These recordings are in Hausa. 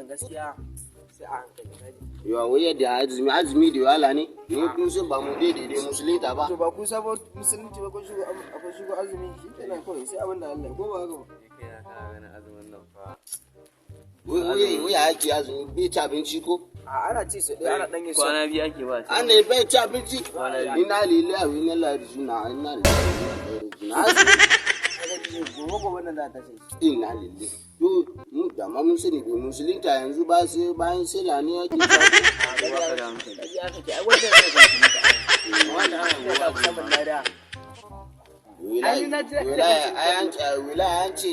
gaskiya sai a hankali kaji. Yawa wai yadda azumi azumi da wahala ne. Ni kun san ba mu daidai musulunta ba. To ba ku sabo musulunci ba, kun shigo, akwai shigo azumi shikenan kawai sai abin da Allah ko ba haka ba. Kai na kana ganin azumin nan fa. Wai wai wai ake azumi bai ci abinci ko? A ana ci su ɗaya ana ɗan yin sa. Kwana biyu ake ba ta. An ne bai ci abinci. Inna lillahi wa inna ilaihi raji'un. Inna lillahi wa inna ilaihi raji'un. Gobe gobe nan za ta tashi. Inna lillahi. To mu da ma mun sani bai musulunta yanzu ba sai bayan sallah ne yake ci abinci. Ba ka da hankali. Kaji aka ce ai wannan ne ba su Wanda ana mutu. gobe Ba samun lada. Wilaya an ce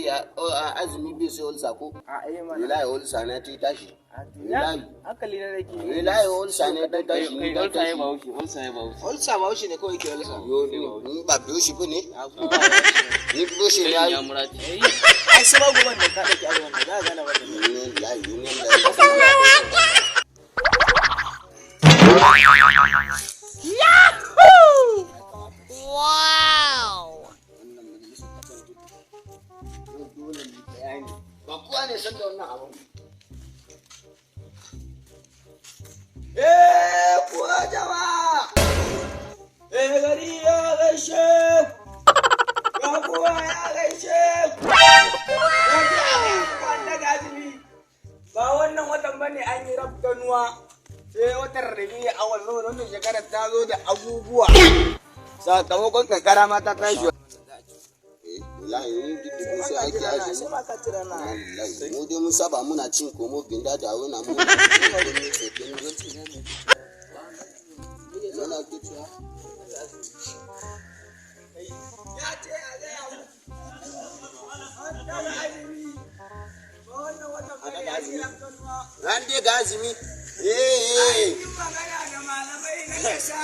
azumi bai sai ulsa ko? A ai mana. Wilaya ulsa na ta tashi. Wilaya. Hankali na nake. Wilaya ulsa ne ta tashi. Kai Ta ulsa ya tashi. bahaushe, ulsa ya bahaushe. Ulsa ba ne kawai ke ulsa. Yo ni ba biyo shi bane. Ni biyo shi ne ai. Ya murati. Ai sai ba gobe nan ka ɗauki azumin nan za ka gane wannan. Lillahi wa inna ilaihi. Wow! Wannan majalisar kasar duk dole mu bayani. Ba kowa ne san da wannan abun. Eh kuwa jama'a. Eh gari ya gaishe ku. Ya kuwa ya gaishe ku. Ya ji wanda ga azumi. Ba wannan watan bane an yi rafkanuwa. Sai watan Rabi'u awal saboda wannan shekarar ta zo da abubuwa. Sakamakon kankara ma ta tashi. Eh, wallahi ni duk da sai ake azumi. ba ka tira na. Wallahi mu dai mun saba muna cin komo ginda da wani mu muna cin komo muna ke cewa. Ya ce a gaya muku. An daga azumi. Ba wannan watan bane an yi rafkanuwa. An dai ga azumi. Eh eh. Yi magana da malamai na ƙasa.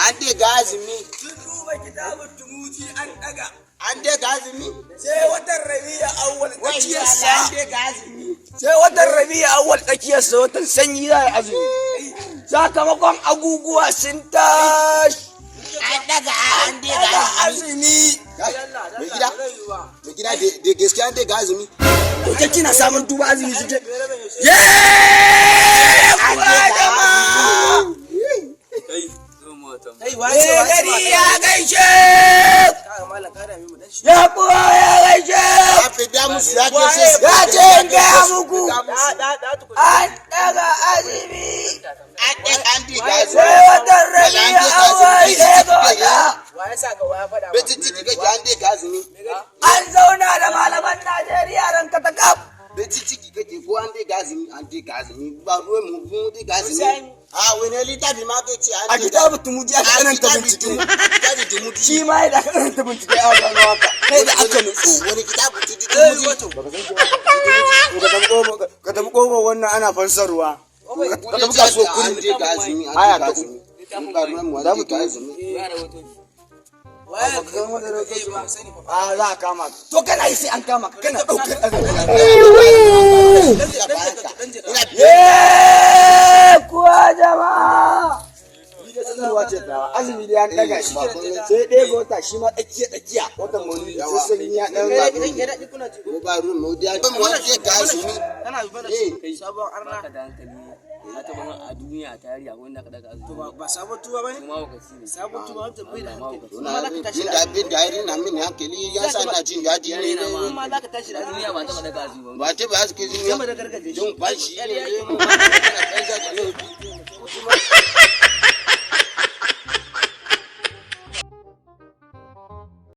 An dai ga azumi. Sun duba kitabun tumuji an ɗaga. An dai ga azumi. Sai watan Rabi'a awwal Wai tsakiyarsa. an dai ga azumi. Sai watan Rabi'a awwal tsakiyarsa watan sanyi za a yi azumi. Sakamakon aguguwa sun tashi. An daga an dai ga Daga azumi. azumi. Mai gida, mai gida da gaskiya an dai ga azumi. To ke kina samun duba azumi su ce. Yeee! An dai ga azumi. Eh gari ya gaishe. Ya kuwa ya gaishe. Ya fi da musu ya ke sai. Ya ce in gaya muku. An daga azumi. An dai an dai ga azumi. Sai watan Rabi'a awwal sai ga wata. Bai ciki kake an dai ga azumi. An zauna da malaman Najeriya ranka ta kaf. Bai ciki kake ko an dai ga azumi an dai ga azumi ba ruwan mu mu dai ga azumi. A wani littafi ma kai ce an A dai ga kitabu tumuji aka karanta bincike. Kitabu tumuji. Shi ma yadda aka karanta bincike a gano haka. Sai da aka nutsu. Wani kitabu tumuji. Ka tafi kofar wannan ana fansarwa. Ka tafi kasuwar An kurmi. dai ga azumi an Aya dai ga ta azumi. Mu ba ruwan mu an dai ga azumi. A za a kama ka. To kana yi sai an kama ka kana ɗaukar azumi. Ina bayan ka. Ina Yeee kuwa jama'a. Ni da sanarwa ce ta azumi da an ɗaga shi. Sai ɗaya ga wata shi ma tsakiya tsakiya watan maulidi sai sanyi ya ɗan mu ba ruwan mu dai mu an dai ga azumi. Eh Sabon arna. Ba ka da hankali. Na taɓa ganin a duniya a tarihi akwai wanda aka daga azumi. Ba sabon tuba bane? Kuma mahaukaci ne. Sabon tuba wanda bai da hankali. Ina bin da bin da irin na min hankali ya sa ina jin daɗi ne. Kuma za ka tashi da A duniya ba taɓa daga azumi ba. Ba ta ba su ke Sama da gargaje shi. Jin fashi ne.